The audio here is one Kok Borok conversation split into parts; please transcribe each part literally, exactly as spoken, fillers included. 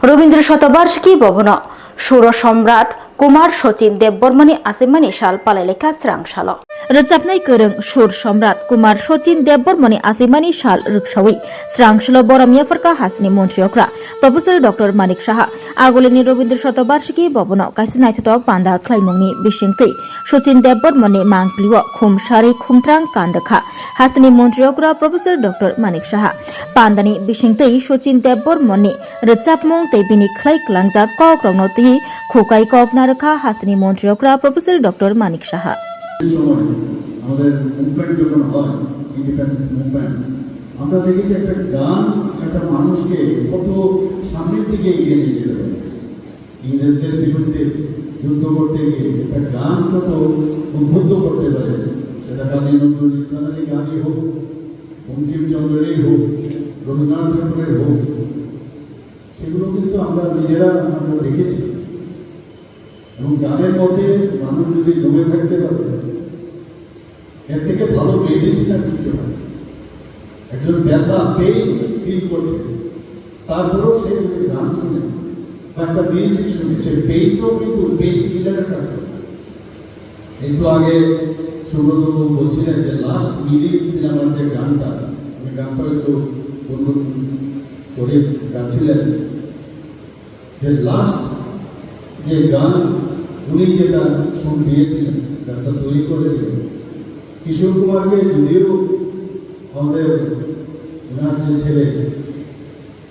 Rabindra Shatabarshiki Bhavano Suro Samrat Kumar Sachin Debbarmani asimani sal palai lekha srang salo. Rwchapnai kwrwng Sur Samrat Kumar Sachin Debbarmani asimani sal rwksawi srang salo borom yapharkha hasteni montri okra Professor Doctor Manik Saha. Agulini Rabindra Shatabarshiki Bhavano kaisa naithothok panda khlaimungni bisingtwi Sachin Debbarmani mangpilio khum sari khumtrang kan rwkha hasteni montri okra Professor Doctor Manik Saha. Pandani bisingtwi Sachin Debbarmani rwchapmung tei bini khlai kwlangjak kokrokno twiwi khukai kok narwkha hasteni montri okra Professor Doctor Manik Saha. এই সময় আমাদের মুভমেন্ট যখন হয়, independence movement, আমরা দেখেছি একটা গান একটা মানুষকে কত সামনের দিকে এগিয়ে নিয়ে যেতে পারে। ইংরেজদের বিরুদ্ধে যুদ্ধ করতে গিয়ে একটা গান কত উদ্বুদ্ধ করতে পারে, সেটা কাজী নজরুল ইসলামেরই গানই হোক, বঙ্কিমচন্দ্রেরই হোক, রবীন্দ্রনাথ ঠাকুরের হোক, সেগুলো কিন্তু আমরা নিজেরা আমরা দেখেছি। এবং গানের মধ্যে মানুষ যদি ডুবে থাকতে পারে, এর থেকে ভালো মেডিসিন আর কিছু হয়। একজন ব্যথা, পেইন ফিল করছে, তারপরেও সে যদি গান শুনে বা একটা মিউজিক শুনে, সেই পেইনটাও কিন্তু পেইন কিলারের কাজ করে। একটু আগে সুব্রতবাবু বলছিলেন যে লাস্ট মিনিট সিনেমার যে গানটা, আমি গানটা একটু অনুরোধ করে গাচ্ছিলেন, যে লাস্ট যে গান উনি যেটা সুর দিয়েছিলেন, গানটা তৈরি করেছিলেন, কিশোর কুমারকে যদিও আমাদের ওনার যে ছেলে,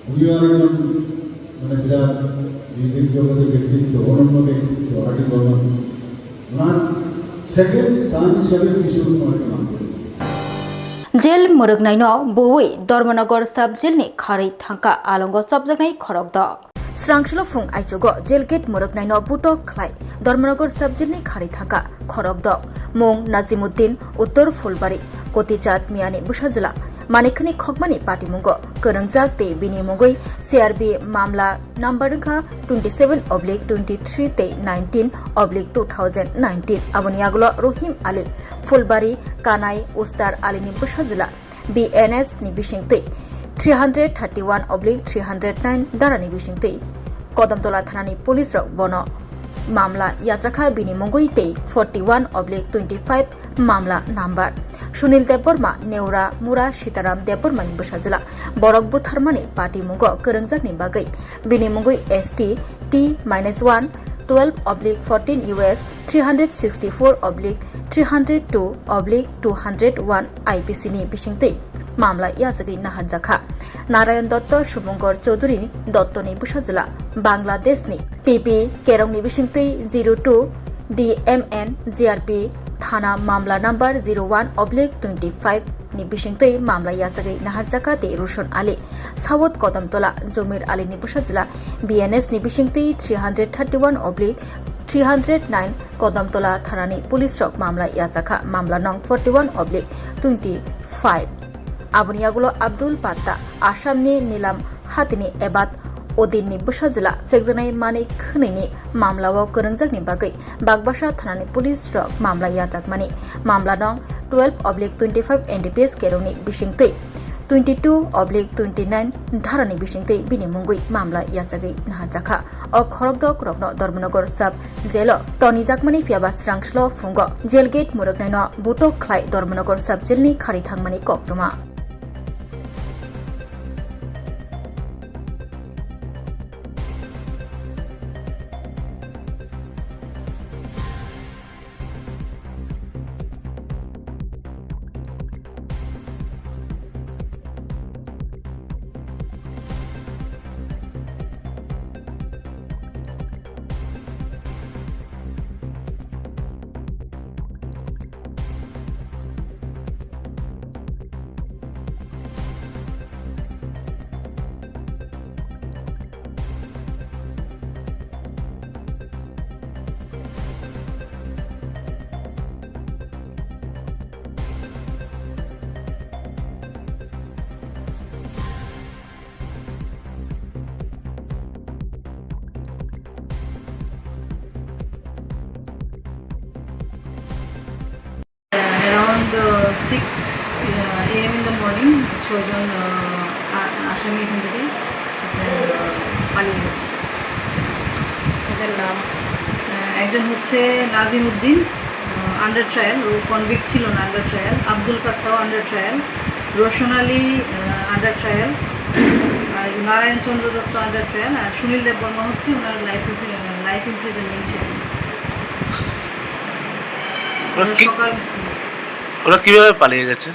উনিও আরেকজন মানে বিরাট মিউজিক জগতের ব্যক্তিত্ব, অনন্য ব্যক্তিত্ব, আরিফ রহমান। ওনার সেকেন্ড সান হিসাবে কিশোর কুমারকে মানতেন। Jail mwrwknaino buwi Dharmanagar sub jail ni kharwi thangkha alongo chopjaknai khorokdok. Srangshilo phung aichugo jail gate mwrwknaino butok khlai Dharmanagar sub jail ni kharwi thangkha khorokdok. Mung Najimuddin, Uttor Phulbari, Kotijat Miyani bwsajwla. Manikhwni khokmani patimungo kwrwngjak tei bini mungwi C R B mamla number wngkha twenty seven oblique twenty three tei nineteen oblique two thousand nineteen. Aboni yagulo Rohim Ali, Phulbari, Kanai Ustar Alini bwsajwla. B N S ni bisingtwi three hundred thirty one oblique three hundred nine dharani bisingtwi Kodamtola thanani police rok bono mamla yachakha bini mungwi tei forty one oblique twenty five mamla number. Sunil Debbarma, Neura Mura Sitaram Debbarmani bwsajwla. Borok butharmani patimungo kwrwngjakni bagwi bini mungwi S T T minus one, twelve oblique fourteen U S, three hundred sixty four oblique three hundred two oblique two hundred one I P C ni bisingtwi mamla yachagwi naharjakha. Narayan Dotto, Subhankar Chaudhary Dottoni bwsajwla, Bangladeshni P P Kerongni bisingtwi zero two D M N G R P thana mamla number zero one oblique twenty five ni bisingtwi mamla yachagwi naharjakha tei Rushon Ali, South Kodamtola Jomir Alini bwsajwla, B N S ni bisingtwi three hundred thirty one oblique three hundred nine Kodamtola thanani police rok mamla yachakha, mamla nong forty one oblique twenty five. Aboni yagulo Abdul Patta, Assamni Nilam hatini Ebad Odinni bwsajwla phekjaknai manwi khwnwini mamlao kwrwngjakni bagwi Bagbasa thanani police rok mamla yachakmani. Mamla nong twelve oblique twenty five N D P S Kerongni bisingtwi twenty two oblique twenty nine dharani bisingtwi bini mungwi mamla yachagwi naharjakha. O khorokdok rokno Dharmanagar sub jailo tonijakmani phiyaba srangshlo phungo jail gate mwrwknaino butok khlai Dharmanagar sub jailni kharwi thangmani koktwma. Around uh, six uh, A M in the morning, ছয়জন আসামি এখান থেকে পালিয়ে গেছে। ওদের নাম? আহ, একজন হচ্ছে নাজিম উদ্দিন, আন্ডার ট্রায়াল, ও কনভিক্ট ছিল না, under trial. Abdul Kattao under trial, Roshan Ali under trial, আর নারায়ণ চন্দ্র দত্ত আন্ডার ট্রায়াল, আর সুনীল দেববর্মা হচ্ছে ওনার লাইফ, লাইফ ইমপ্রিজনমেন্ট ছিল। ওরা কি- সকাল ওরা কিভাবে পালিয়ে গেছে?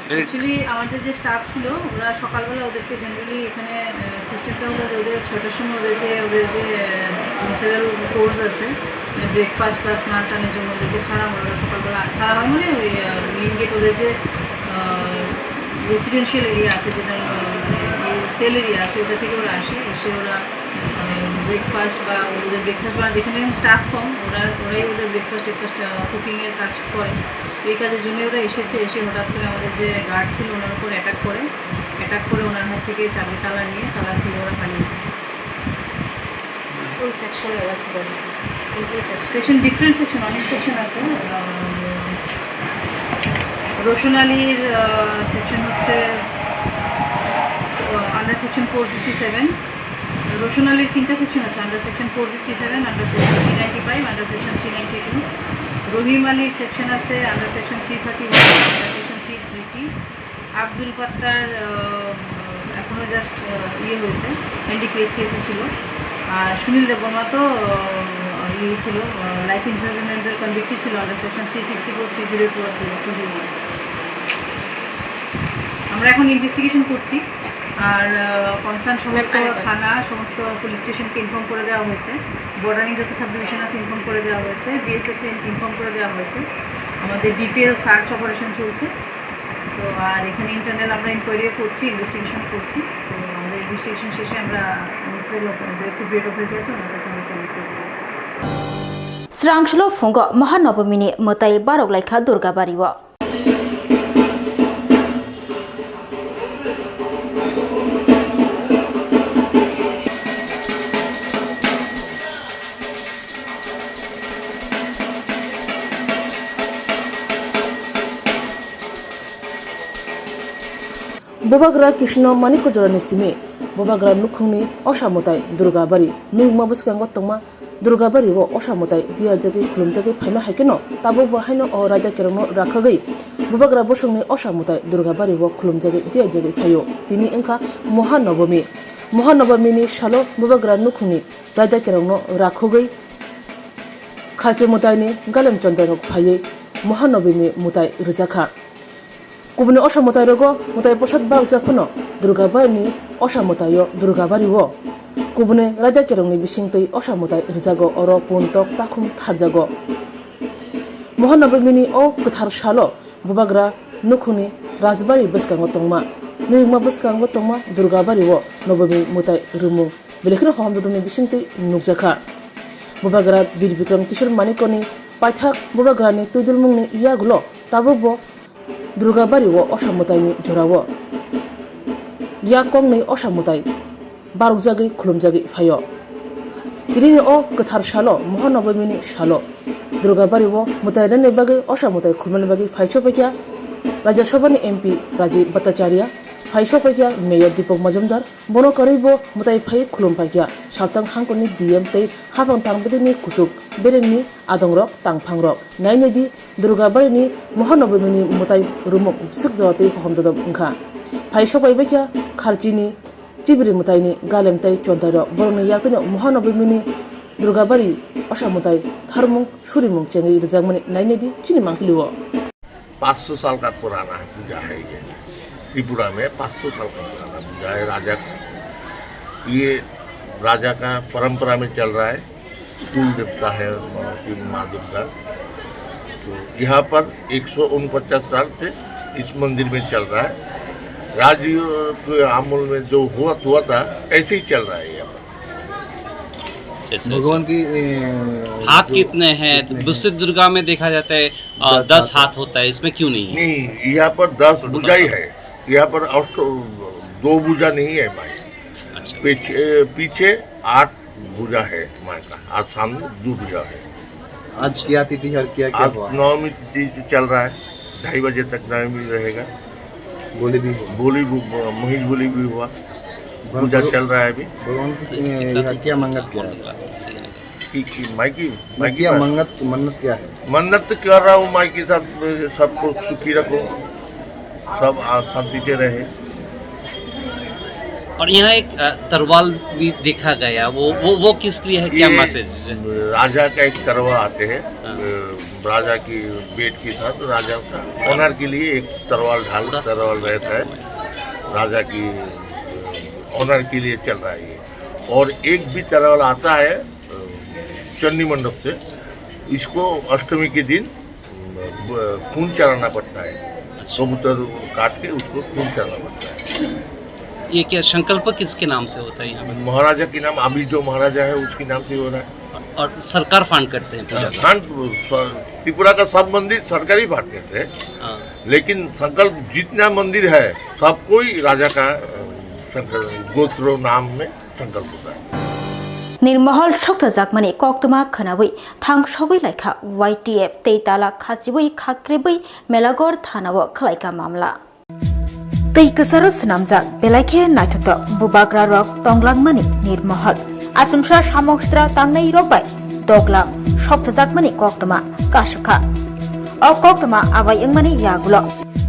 অ্যাকচুয়ালি আমাদের যে স্টাফ ছিল, ওরা সকালবেলা ওদেরকে জেনারেলি এখানে, আহ, সিস্টেমটা হলো যে ওদের ছয়টার সময় ওদেরকে ওদের যে, আহ, কালচারাল কোর্স আছে, মানে ব্রেকফাস্ট প্লাস স্নান টানের জন্য ওদেরকে ছাড়া হয়। ওরা সকালবেলা ছাড়া হয় মানে ওই, আহ, মেইন গেট ওদের যে, আহ, রেসিডেন্সিয়াল এরিয়া আছে, যেটা, আহ, মানে সেল এরিয়া আছে, ওটা থেকে ওরা আসে। এসে ওরা, আহ, ব্রেকফাস্ট বা ওদের ব্রেকফাস্ট বা যেখানে স্টাফ কম, ওরা, ওরাই ওদের ব্রেকফাস্ট টেকফাস্ট, আহ, কুকিংয়ের কাজ করে। এই কাজের জন্য ওরা এসেছে, এসে হঠাৎ করে আমাদের যে গার্ড ছিল ওনার উপর অ্যাটাক করে, অ্যাটাক করে ওনার হাত থেকে চাবি তালা নিয়ে তালা খুলে ওরা পালিয়ে যায়। কোন সেকশনে ওরা ছিল? কোন কোন সেকশন? সেকশন, ডিফারেন্ট সেকশন, অনেক সেকশন আছে। আহ, রোশন আলীর, আহ, সেকশন হচ্ছে, আহ, under section four fifty seven. Roshan আলীর তিনটা সেকশন আছে, under section four fifty seven, under section three ninety five, under section three ninety two. Rahim আলীর সেকশন আছে, under section three thirty one, under section three eighty. Abdul Kattar, আহ, এখনো just, আহ, ইয়ে হয়েছে, এনডিপিএস কেসে ছিল। আর সুনীল দেববর্মা তো, আহ, ইয়ে ছিল, আহ, লাইফ ইমপ্রিজনমেন্টের কনভিক্টেড ছিল under section three sixty four, three zero two আর টু জিরো ওয়ান। আমরা এখন ইনভেস্টিগেশন করছি। আর, আহ, কনসার্ন সমস্ত থানা, সমস্ত পুলিশ স্টেশনকে ইনফর্ম করে দেওয়া হয়েছে, বর্ডারিং যত সাবডিভিশন আছে ইনফর্ম করে দেওয়া হয়েছে, বিএসএফ কে ইনফর্ম করে দেওয়া হয়েছে। আমাদের ডিটেল সার্চ অপারেশন চলছে। তো আর এখানে ইন্টারনাল আমরা ইনকোয়ারিও করছি, ইনভেস্টিগেশন করছি। তো আমাদের ইনভেস্টিগেশন শেষে আমরা মেসেজ, যে একটু ডেট অফ বার্থ আছে ওনার কাছে আমরা সাবমিট করে দেবো। Srangchlo phungo Mahanobomini mwtai barok laikha Durga bario. Bubagra Krishna Manikya Jorani simi Bubagra nukhungni osa mwtai Durga bari nwngma bwskango tongma Durga bari o osa mwtai diya jagwi khulumjagwi phaima hai kheno tabuk bo haino o raida kerongno rakhagwi Bubagra bosongni osa mwtai Durga bari o khulumjagwi diya jagwi phaio. Tini wngkha Mohanobomi. Mohanobomini salo Bubagra nukhungni raida kerongno rakhogwi khalchi mwtaini galem chondairok phaiwi Mohanobomi mwtai rwjakha. Kubuni osa mwtai rogo mwtai posat barokjak phano Durga barini osa mwtaio Durga bario kubuni raida kerongni bisingtwi osa mwtai rwjago, oro puntok takhum tharjago. Mohanobomini o kwthar salo Bubagra nukhungni Rajbari bwskango tongma, nwngma bwskango tongma Durga bario Nobomi mwtai rwmung belai kheno hohom dodokni bisingtwi nukjakha. Bubagra Bir Bikram Kishore Manikyani paithak Bubagrani twidulmungni yagulo tabukbo Durga bario osa mwtaini jorao yak kongnwi osa mwtai barokjagwi khulumjagwi phaio. Tinini o kwthar salo, Mohanobomini salo, Durga bario mwtai rwna bagwi osa mwtai khulumna bagwi phai sokphaikha Rajya Sabhani M P Rajiv Bhattacharya, phai sokphaikha Mayor Deepak Majumdar, bono kwrwibo mwtai phai khulumphaikha Saltang hangkoni D M tei Hafang Tangbedeini kuchuk beremni adongrok, tangphangrok. Nainedi Durga barini Mohanobomini mwtai rwmung bwswk jora tei hohom dodom wngkha. Phai sokphaibaikha Kharchini Chibiri mwtaini galem tei chontairok borokni yaktwino Mohanobomini Durgabari osa mwtai tharmung surimung chengwi rwjakmani nainedi chini mangpili-o. पाँच सौ साल का पुराना पूजा है ये। त्रिपुरा में पाँच सौ साल का पुराना पूजा है राजा का। ये राजा का परंपरा में चल रहा है। कुल देवता है वहाँ की माँ दुर्गा। तो यहाँ पर एक सौ उनपचास साल से इस मंदिर में चल रहा है। राजयोग के अमल में जो हुआ, हुआ था, ऐसे ही चल रहा है यहाँ पर। जैसे भगवान की, ए, हाथ जो कितने हैं? कितने हैं? दूसरे दुर्गा में देखा जाता है, अ, दस दस हाथ हाथ होता है, इसमें क्यों नहीं है? नहीं, यहाँ पर दस भुजाई है, यहाँ पर अष्ट, दो भुजा नहीं है माई। अच्छा। पीछे, पीछे आठ भुजा है माई का, आज सामने दो भुजा है। आज क्या तिथि है और क्या क्या आज हुआ? नवमी तिथि चल रहा है, ढाई बजे तक नवमी रहेगा। बोली भी हुआ? बोली भी, महेश बोली भी हुआ। पूजा चल रहा है अभी। भगवान की, ए, यहाँ क्या मन्नत किया है? कि, कि, माई की, मैं माई की क्या बात। मन्नत, मन्नत क्या है? मन्नत तो कर रहा हूँ माई के साथ, सब को सुखी रखो, सब आ, शांति से रहे। और यहाँ एक, अ, तरवाल भी देखा गया, वो, वो, वो किस लिए है, क्या ये मैसेज? राजा का एक तरवाल आते हैं, हाँ। अ, राजा की बेट के साथ राजा का ऑनर के लिए एक तरवाल ढाल, तरवाल रहता है, राजा की ऑनर के लिए चल रहा है ये। और एक भी तरवाल आता है, अ, चंडी मंडप से, इसको अष्टमी के दिन, अ, खून चढ़ाना पड़ता है। अच्छा। कबूतर काट के उसको खून चढ़ाना पड़ता है। ये क्या संकल्प किसके नाम से होता है यहाँ पे? महाराजा के नाम, अभी जो महाराजा है उसके नाम से हो रहा है। और सरकार फंड करते हैं पूजा का? फंड, स-, त्रिपुरा का सब मंदिर सरकारी फंड करते हैं। हाँ। लेकिन संकल्प जितना मंदिर है, सब कोई राजा का, अ, संकल्प, गोत्र नाम में संकल्प होता है। Nirmohol sokchajakmani koktwma khwnawi thang sogwi laikha Y T F tei tala khachiwi khakribwi Melagor thanao khwlaikha mamla. Twi kwcharo swnamjak belai khe naithotok bubagra rok tonglangmani Nirmohol. Achomsa samung sitra tangnai rok bai doglam sokchajakmani koktwma kasukha. O koktwma abai wngmani yagulo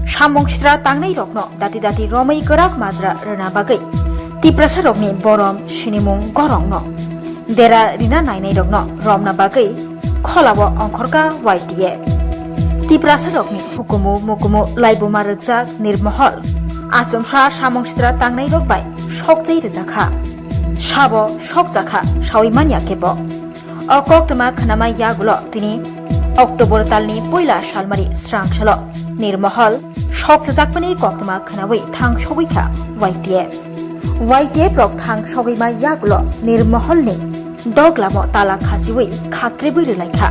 samung sitra tangnai rokno dati dati romwi kwrak majra rwna bagwi Tiprasa rokni borom sinimung gorongno dera rina nainai rokno romna bagwi kholao ongkhorkha Y T F. Tiprasa rokni hukumu mukumu laibuma rwkjak Nirmohol achomsa samung sitra tangnai rok bai sokchai rwjakha. Sabo sokjakha sawi manya kebo. O koktwma khwnama yagulo tini October talni poila salmari srang salo Nirmohol sokchajakmani koktwma khwnawi thang sogwi kha Y T F. Y T F rok thang sogwi ma yagulo Nirmoholni doglamo tala khachiwi khakribwi rwlaikha.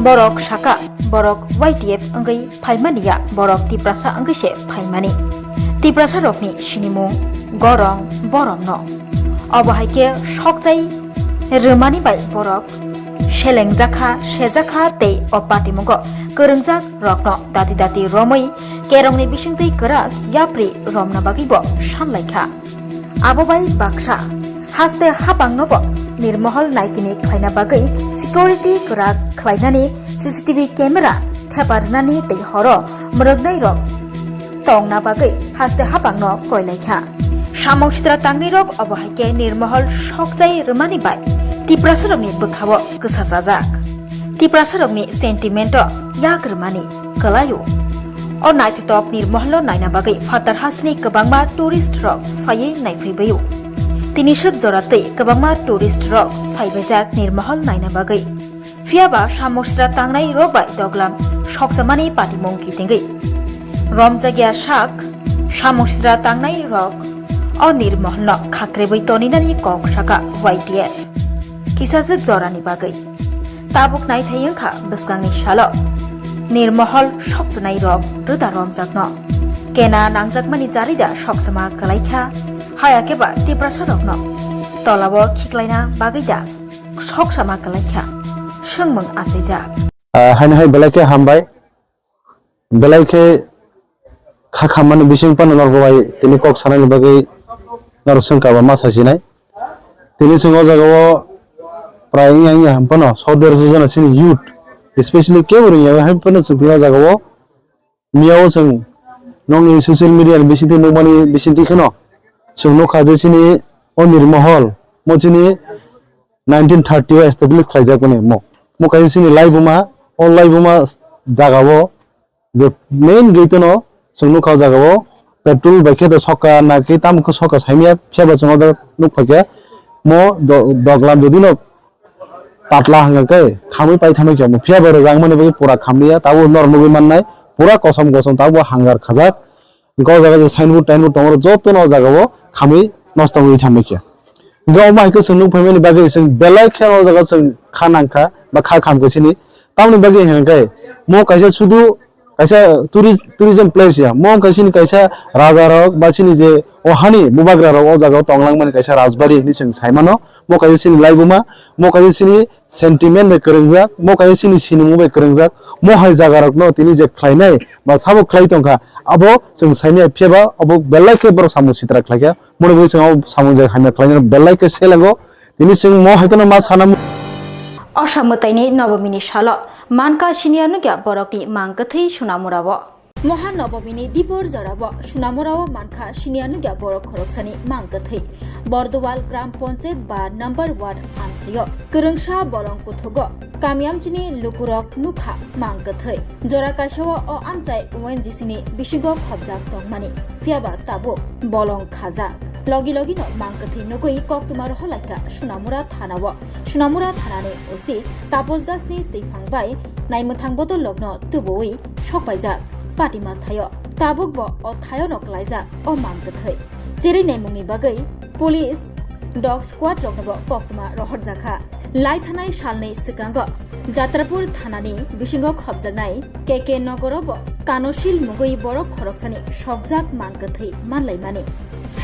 Borok saka borok Y T F wngwi phaimani ya, borok Tiprasa wngwi se phaimani. Tiprasa rokni sinimung gorong boromno. Obo hai khe sokchai rwmani bai borok selengjakha, sejakha tei o patimungo kwrwngjak rokno dati dati romwi kerongni bisingtwi kwrak yapri romna bagwi bo sanlaikha. Abo bai baksa haste hapangnobo Nirmohol naikini khlaina bagwi security kwrak khlainani C C T V camera thepa rwnani tei horo mwrwknai rok tongna bagwi haste hapangno koilaikha. Samung sitra tangnai rok obo hai khe Nirmohol sokchai rwmani bai Tiprasa rokni bwkhao kwsajajak. Tiprasa rokni sentiment o yak rwmani kwlaio. O naithotok Nirmohol no naina bagwi phatar hasteni kwbangma tourist rok phaiwi naiphaibaio. Tini swk jora twi kwbangma tourist rok phaibaijak Nirmohol naina bagwi. Phiya ba samung sitra tangnai rok bai doglam soksamani patimung kitingwi romjakya sak samung sitra tangnai rok o Nirmohol no khakrebwi toninani kok saka Y T F. Kisa swk jorani bagwi. Tabuk naithai wngkha bwskangni salo Nirmohol sokchanai rok rwda romjakno. Kena nangjakmani jarida soksama kwlaikha, haya khe ba Tiprasa rokno tolao khiklaina bagwi da soksama kwlaikha, swngmung achaijak. Ah, haino hai belai khe hambai. Belai khe kha khammani bising phano norok bai tini kok sanani bagwi norok swngkha ba ma sasinai. Tini chwng o jagao prai wngya wngya hinphano so derso jona chini youth, especially kebo rwngya hinphano chwng tini o jagao miyao chwng nokni social media ni bisingtwi nukmani bisingtwi kheno chwng nukha je chini o Nirmohol mo chini nineteen thirty o establish khlaijak mani mo. Mo kaisa chini laibuma, o laibuma jagao je main gate no chwng nukha o jagao petrol bai khe do sokha na khe tamo khe sokha saimya phiya ba chwng o jaga nukphaikha mo do-, doglam jodi no patla hwnka khe khamwi paithamwi khe mo phiya ba rwjak mani bagwi pura khamliya tabo nor nugwi mannai pura kosom kosom tabo hangar khajak. Hingke o jaga je signboard tainboard tongo, jotono o jaga o khamwi nosto wngwi thangbai khe. Hingke omo hai khe chwng nukphaimani bagwi chwng belai khe o jaga chwng kha nangkha ba kha khamkha sini. Tamoni bagwi hingke mo kaisa sudu kaisa tourist, tourism place ya. Mo wngkha sini kaisa raja rok ba sini je o hani bubagra rok o jaga o tong langmani kaisa rajbari hinwi chwng sai mano. Mo kaisa sini laibuma, mo kaisa sini sentiment bai kwrwngjak, mo kaisa chini sinimung bai kwrwngjak, mo hai jaga rokno tini je khlainai ba sabo khlai tongkha, Abo chwng saimaya, phiya ba abo belai khe borok samung sitra khlai kha. Moni bo chwng abo samung je hamya khlainani belai khe selengo. Tini chwng mo hai kheno ma sana. Osa mwtaini nobomini salo mankha siniya nukya borokni mang kwthwi Sunamura o. Moha nobomini dibor jorao Sunamura o mankha siniya nukya borok khoroksani mang kwthwi. Bordowal Gram Panchayat ba number ward amchio kwrwngsa bolong kuthugo. Kami amchini lukurok nukha mang kwthwi. Jora kaisa o, o amchai O N G C ni bisingo khopjak tongmani, phiya ba tabuk bolong khajak. Logi logi no mang kwthwi nugwi koktwma rohorlaikha Sunamura thana o. Sunamura thana ni O C Tapos Das ni twiphang bai naimwthang bodol rok no tubuwi sokpaijak patima thaio. Tabuk bo o thaio no klaijak o mang kwthwi. Cherwi naimung ni bagwi police dog squad rok no bo koktwma rohorjakha. Lai thanai salni swkango Jatrapur thanani bisingo khopjaknai K K Nogoro bo Kanosil mugwi borok khoroksani sokjak mang kwthwi manlaimani.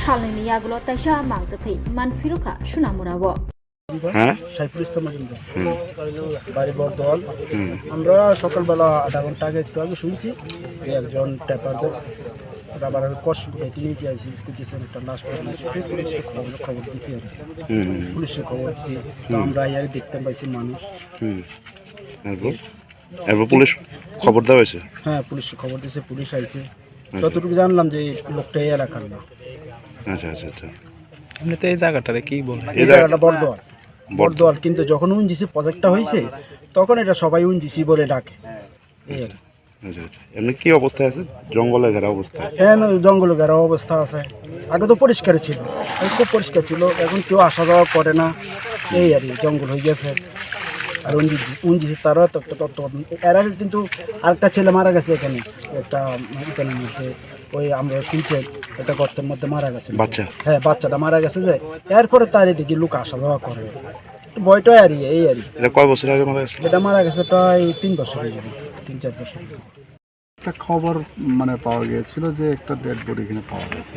Salnwini yagulo taisa mang kwthwi manphirokha Sunamura o. হ্যাঁ? সাইফুল ইসলাম মজুমদার। হুম। বাড়ি বর্ধমান। হুম। আমরা সকালবেলা আধা ঘন্টা আগে, একটু আগে শুনছি যে একজন ট্যাপার রাবারের কষ বেঁধে নিয়ে গিয়েছে, স্কুল দিয়েছেন, একটা লাশ পড়ে আছে। পুলিশকে খবর, খবর দিছি আর কি। হুম, হুম, হুম। পুলিশকে খবর দিছি। তো হুম। আমরা এসে দেখতে পাইছি মানুষ। হুম। এরপর? এরপর পুলিশ খবর দেওয়া হয়েছে? হ্যাঁ, পুলিশকে খবর দিয়েছে, পুলিশ আইছে। আচ্ছা। যতটুকু জানলাম যে এই লোকটা এই এলাকার না। আচ্ছা, আচ্ছা, আচ্ছা। এমনিতে এই জায়গাটারে কি বলে? এই এই জায়গা- জায়গাটা বটদোয়াল। বটদোয়াল। বটদোয়াল, কিন্তু যখন ওএনজিসি প্রজেক্টটা হয়েছে, তখন এটা সবাই ওএনজিসি বলে ডাকে। এই আর কি। আচ্ছা, আচ্ছা। এমনি কি অবস্থায় আছে? জঙ্গলে ঘেরা অবস্থা? হ্যাঁ, এমনি জঙ্গলে ঘেরা অবস্থা আছে। আগে তো পরিষ্কার ছিল, আগে খুব পরিষ্কার ছিল, এখন কেউ আসা যাওয়া করে না। এই আর কি, জঙ্গল হয়ে গেছে। আর ওএনজিসি, ওএনজিসি তারা তো, তো, তো, তো, এর আগে কিন্তু আরেকটা ছেলে মারা গেছে এখানে, একটা এখানের মধ্যে। ওই আমরা শুনছি একটা গর্তের মধ্যে মারা গেছে। বাচ্চা? হ্যাঁ, বাচ্চাটা মারা গেছে যে, এরপরে তার এদিকে লোক আসা যাওয়া করে। একটু ভয়টা আর কি, এই আর কি। এটা কয় বছর আগে মারা গেছে? এটা মারা গেছে প্রায় তিন বছর হয়ে যাবে, তিন চার বছর হয়ে যাবে। একটা খবর মানে পাওয়া গিয়েছিল যে একটা ডেড বডি এখানে পাওয়া গেছে,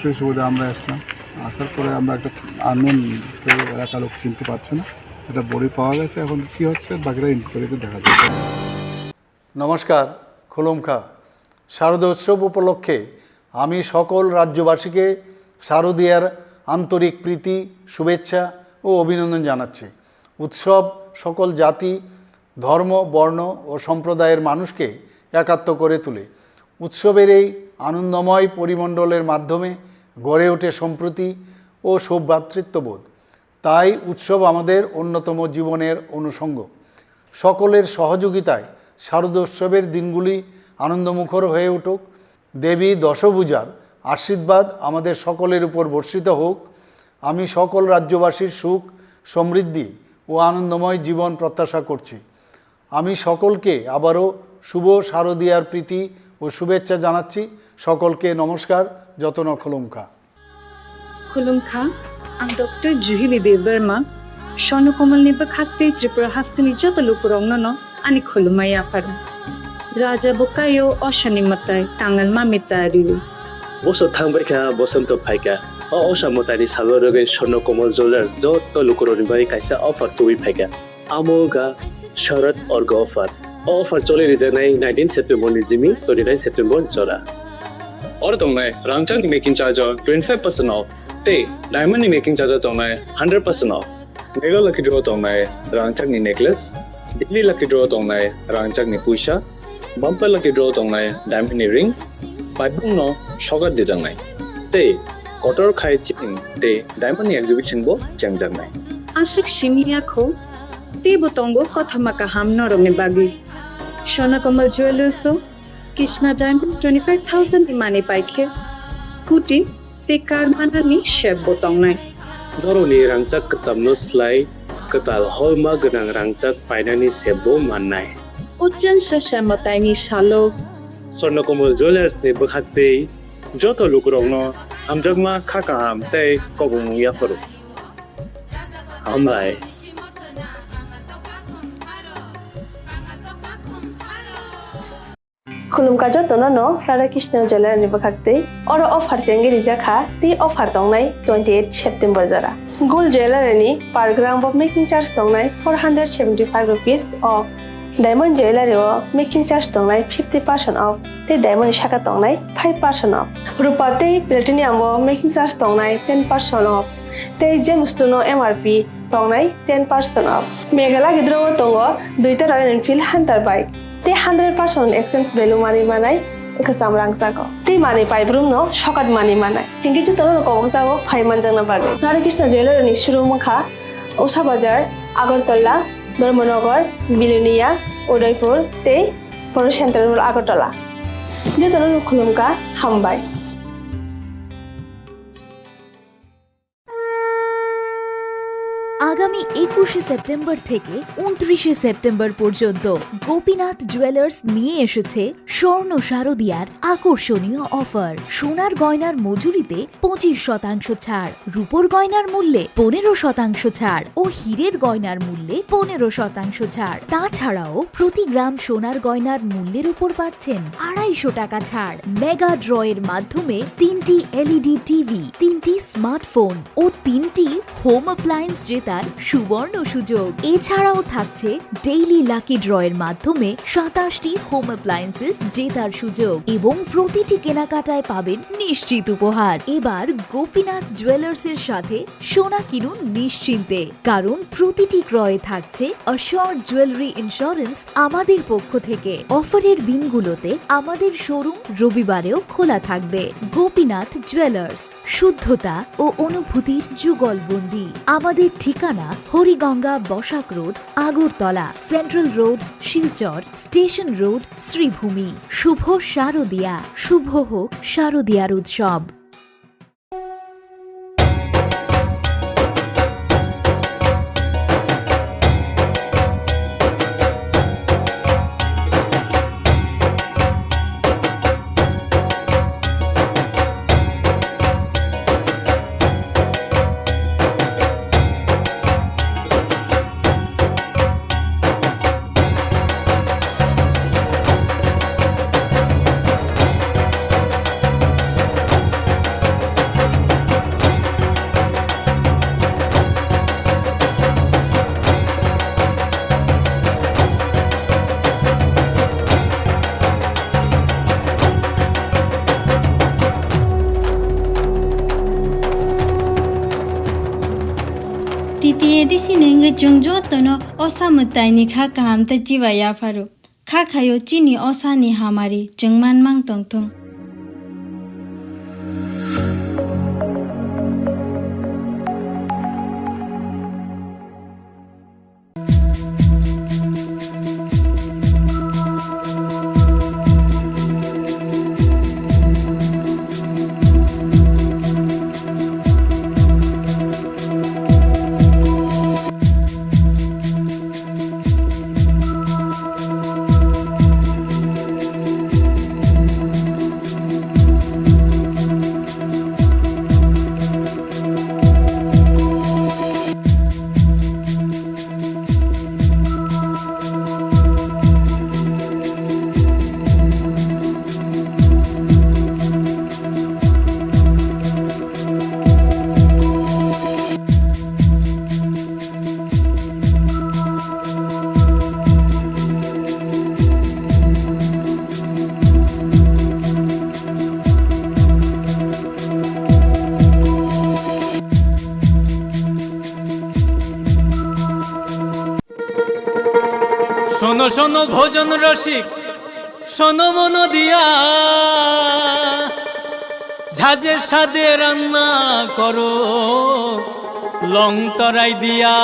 সেই সুবাদে আমরা আসলাম। আসার পরে আমরা একটা আননোন, কেউ এলাকার লোক চিনতে পারছে না, একটা বডি পাওয়া গেছে। এখন কি হচ্ছে বাকিটা ইনকোয়ারিতে দেখা যাবে। নমস্কার, খুলুমখা। শারদোৎসব উপলক্ষে আমি সকল রাজ্যবাসীকে শারদীয়ার আন্তরিক প্রীতি, শুভেচ্ছা ও অভিনন্দন জানাচ্ছি। উৎসব সকল জাতি, ধর্ম, বর্ণ ও সম্প্রদায়ের মানুষকে একাত্ম করে তোলে। উৎসবের এই আনন্দময় পরিমণ্ডলের মাধ্যমে গড়ে ওঠে সম্প্রীতি ও সৌভ্রাতৃত্ববোধ। তাই উৎসব আমাদের অন্যতম জীবনের অনুষঙ্গ। সকলের সহযোগিতায় শারদোৎসবের দিনগুলি আনন্দমুখর হয়ে উঠুক। দেবী দশভুজার আশীর্বাদ আমাদের সকলের উপর বর্ষিত হোক। আমি সকল রাজ্যবাসীর সুখ, সমৃদ্ধি ও আনন্দময় জীবন প্রত্যাশা করছি। আমি সকলকে আবারও শুভ শারদীয়ার প্রীতি ও শুভেচ্ছা জানাচ্ছি। সকলকে নমস্কার, যতন খুলুমখা। Khulumkha, ang Doctor Juhili Debbarma, Swarno Komal ni bwkhak tei Tripura hasteni joto lukurokno no ani khulumma yapharo. Raja bwkhaio osani mwtai tangal mamita rio. Bosor thangbaikha, bosonto phaikha. O osa mwtaini salo rwgwi Swarno Komal Jewellers joto lukurokni bagwi kaisa offer tubui phaikha. Amo wngkha Sharad Orga offer. O offer choli rijaknai nineteen September ni simi twenty nine September jora. Oro tongnai rangchakni making charge o twenty five percent off tei diamond ni making charge o tongnai hundred percent off. Mega lucky draw tongnai rangchakni necklace, daily lucky draw tongnai rangchakni puisa, bumper lucky draw tongnai diamond ni ring, paibung no sokat dijaknai. Tei kotor khai chain tei diamond ni exhibition bo chengjaknai. Aswk simi yakho, teibo tongo kothoma kaham norokni bagwi. Swarno Komal Jewellers o Krishna Diamond twenty five thousand ni manwi paikhe scooty tei car manani sep bo tongnai. Norokni rangchak kwchamno slai kwtal holma gwnang rangchak painani sep bo mannai. O chwngsa se mwtaini salo. Swarno Komal Jewellers ni bwkhak tei joto lukurokno hamjakma kha kaham tei kobongmung yapharo. Hambai. Khulumkha jotono no Radha Krishna Jewellery ni bwkhak tei. Oro offer chengwi rijak kha tei offer tongnai twenty eight September jora. Gold Jewellery ni per gram bo making charge tongnai four hundred seventy five rupees o Diamond Jewellery o making charge tongnai fifty percent off, tei diamond ni saka tongnai five percent off. Rupa tei platinum o making charge tongnai ten percent off, tei gemstone o M R P tongnai ten percent off. Meghalaya gidro o tongo duita Royal Enfield Hunter bike, tei hundred percent exchange value manwi manai kwcham rangchago. Tei manwi paibrum no sokat manwi manai. Hinkhe jotono no kobokjago phai manjakna bagwi. Radha Krishna Jewellery ni showroom wngkha Usha Bazar, Agartala, Dharmanagar, Bilonia, Udaipur tei Poro Central Mall Agartala. Jotono no khulumkha, hambai. আগামী একুশে সেপ্টেম্বর থেকে ঊনত্রিশে সেপ্টেম্বর পর্যন্ত গোপীনাথ জুয়েলার্স নিয়ে এসেছে স্বর্ণ শারদিয়ার আকর্ষণীয় অফার। সোনার গয়নার মজুরিতে পঁচিশ শতাংশ ছাড়, রূপোর গয়নার মূল্যে পনেরো শতাংশ ছাড় ও হীরের গয়নার মূল্যে পনেরো শতাংশ ছাড়। তাছাড়াও প্রতি গ্রাম সোনার গয়নার মূল্যের উপর পাচ্ছেন আড়াইশো টাকা ছাড়। মেগা ড্রয়ের মাধ্যমে তিনটি এলইডি টিভি, তিনটি স্মার্টফোন ও তিনটি হোম অ্যাপ্লায়েন্স জেতার সুবর্ণ সুযোগ। এছাড়াও থাকছে ডেইলি লাকি ড্রয়ের মাধ্যমে সাতাশটি হোম অ্যাপ্লায়েন্সেস জেতার সুযোগ এবং প্রতিটি কেনাকাটায় পাবেন নিশ্চিত উপহার। এবার গোপীনাথ জুয়েলার্সের সাথে সোনা কিনুন নিশ্চিন্তে, কারণ প্রতিটি ক্রয়ে থাকছে অ্যাসিওরড জুয়েলারি ইন্স্যুরেন্স আমাদের পক্ষ থেকে। অফারের দিনগুলোতে আমাদের শোরুম রবিবারেও খোলা থাকবে। গোপীনাথ জুয়েলার্স, শুদ্ধতা ও অনুভূতির যুগলবন্দি। আমাদের ঠিকানা Hariganga Basak road, Agartala, central road, Silchar, station road, Sribhumi. শুভ শারদিয়া, শুভ হোক শারদিয়ার উৎসব। Titi A D C ni wngwi chwng jotono o samwtaini kha kaham tei chiba yapharo. Kha khaio chini o sani hamari chwng manmang tongthung. শোনো শোনো ভোজন রসিক, শোনো মন দিয়া, ঝাঁঝে স্বাদে রান্না করো লং তরাই দিয়া।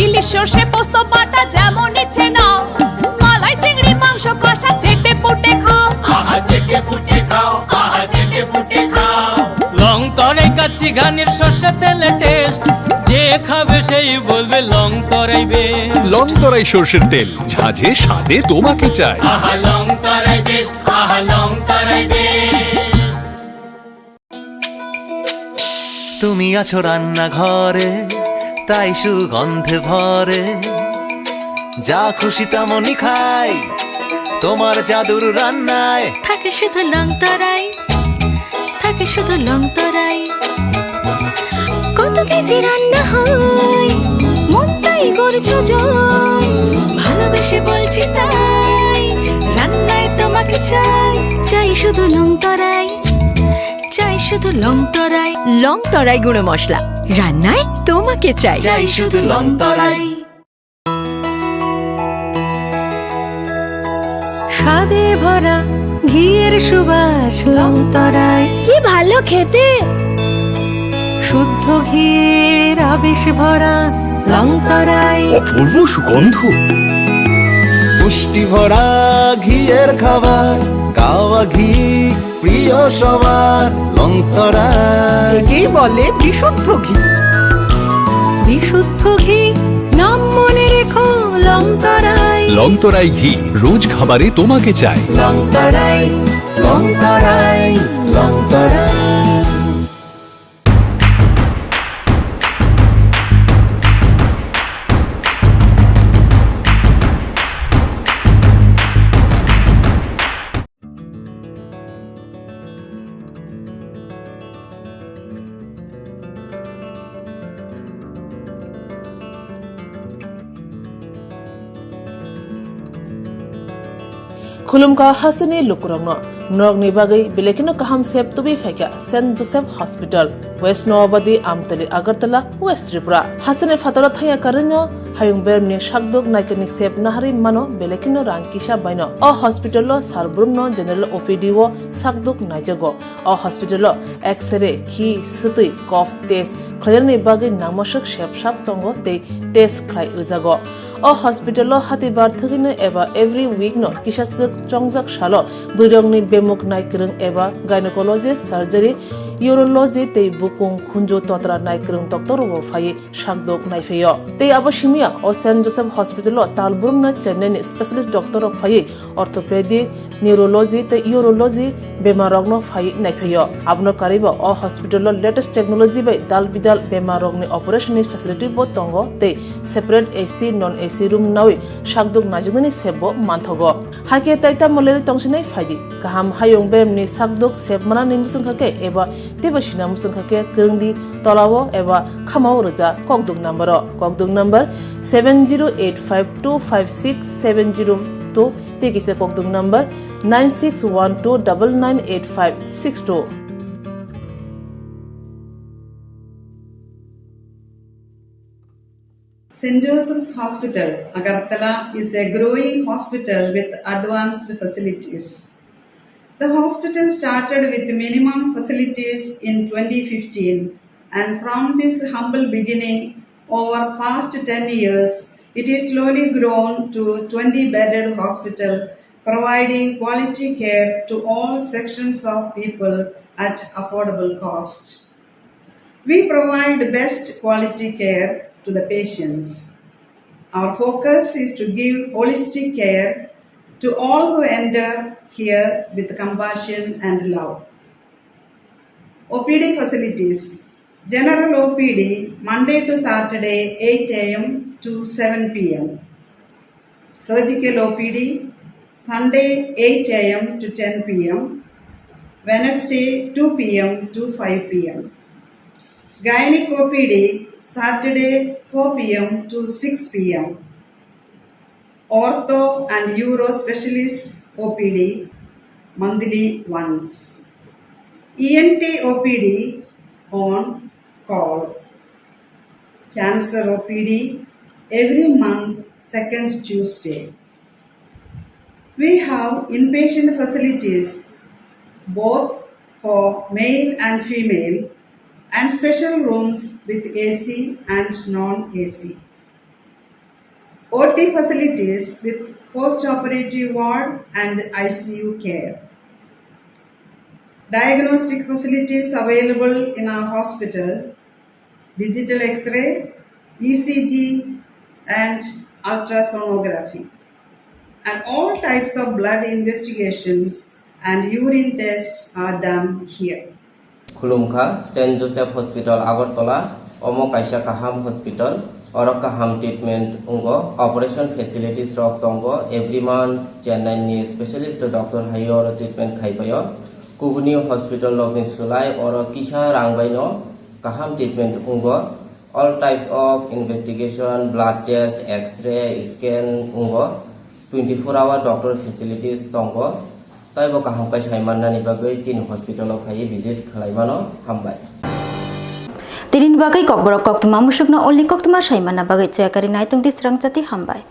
ইলিশ সর্ষে পোস্ত বাটা যেমন ইচ্ছে নাও, মালাই চিংড়ি মাংস কষা চেটে পুটে খাও। আহা চেটে পুটে খাও, আহা চেটে পুটে খাও। লং তরাই কাচ্চি ঘানির সর্ষে তেলে টেস্ট, যে খাবে সেই বলবে লং তরাই বেস্ট। লং তরাই সর্ষের তেল, ঝাঁঝে স্বাদে তোমাকে চাই। আহা লং তরাই বেস্ট, আহা লং তরাই বেস্ট। তুমি আছো রান্নাঘরে, তাই সুগন্ধে ভরে। যা খুশি তেমনই খাই, তোমার জাদুর রান্নায়। থাকে শুধু লং তরাই, থাকে শুধু লং তরাই। কত কেজি রান্না হয়, মনটাই করছো জয়। সে বলছি তাই, রান্নায় তোমাকে চাই। চাই শুধু লং তরাই, চাই শুধু লং তরাই। লং তরাই গুঁড়ো মশলা, রান্নায় তোমাকে চাই। চাই শুধু লং তরাই। স্বাদে ভরা ঘিয়ের সুবাস লং তরাই। কি ভালো খেতে। শুদ্ধ ঘিয়ের আবেশ ভরা লং তরাই। অপূর্ব সুগন্ধ। পুষ্টি ভরা ঘিয়ের খাবার, কাওয়া ঘি প্রিয় সবার, লং তরাই। একেই বলে বিশুদ্ধ ঘি। বিশুদ্ধ ঘি, নাম মনে রেখো, লং তরাই। লং তরাই ঘি, রোজ খাবারে তোমাকে চাই। লং তরাই, লং তরাই, লং তরাই। Khulumkha hasteni lukurokno, norokni bagwi belai kheno kaham sep tubui phaikha Saint Joseph Hospital, West Noabadi, Amtali, Agartala, West Tripura. Hasteni phataro thangya karwino hayung beremni sakduk naikani sep naharwi mano belai kheno rang kisa baino. O hospital-o sar brumno general O P D-o sakduk naijago. O hospital-o X-ray, khi, swtwi, cough test khlainani bagwi nangmaswk sep sap tongo tei test khlai rwjago. O hospital-o hatibar thwgwino eba every week-no kisaswk chongjak salo bwrwirokni bemuk nai kwrwng eba gynecology, surgery, urology tei bukung khunju totra nai kwrwng doctor-rokbo phaiwi sakdok naiphaio. Tei abo simiya o Saint Joseph Hospital-o tal brumno Chennai-ni specialist doctor-rok phaiwi orthopedic, neurology tei urology bemarrokno phaiwi naiphaio. Abono karwibo o hospital-o latest technology bai dal bidal bemarrokni operation-ni facility-bo tongo tei separate A C, non A C room nawi sakdok naijaknani sep-bo manthogo. Hakhe tai tamo lerwi tongsinai phaidi. Kaham hayung beremni sakdok sep manani muchungkha khe eba teibo sina muchungkha khe kwrwngdi tolao eba khamao rwja kokduk number-o. Kokduk number seven zero eight five two five six seven zero two tei kisa kokduk number nine six one two double nine eight five six two. Saint Joseph's Hospital, Agartala is a growing hospital with advanced facilities. The hospital started with minimum facilities in twenty fifteen, and from this humble beginning, over past ten years, it is slowly grown to twenty bedded hospital, providing quality care to all sections of people at affordable cost. We provide best quality care to the patients. Our focus is to give holistic care to all who enter here with compassion and love. O P D facilities. General O P D Monday to Saturday eight A M to seven P M. Surgical O P D Sunday eight A M to ten P M, Wednesday two P M to five P M. Gynec O P D Saturday four P M to six P M. Ortho and Uro Specialist O P D monthly once. E N T O P D on call. Cancer O P D every month, second Tuesday. We have inpatient facilities both for male and female and special rooms with A C and non-A C. O T facilities with post-operative ward and I C U care. Diagnostic facilities available in our hospital, digital X-ray, E C G, and ultrasonography. And all types of blood investigations and urine tests are done here. Khulumkha, Saint Joseph Hospital, Agartala, omo kaisa kaham hospital, oro kaham treatment wngo, operation facilities rok tongo, every month Chennai ni specialist doctor hai oro treatment khai paio. Kubuni hospital rokni swlai oro kisa rang bai no kaham treatment wngo. All types of investigation, blood test, X-ray, scan wngo. Twenty four hour doctor facilities tongo, tei bo kaham khe sai mannani bagwi chini hospital o phaiwi visit khlai mano. Hambai. Tini ni bagwi kokborok koktwma musukno only koktwma sai manna bagwi chayakari naitung di srang chati. Hambai.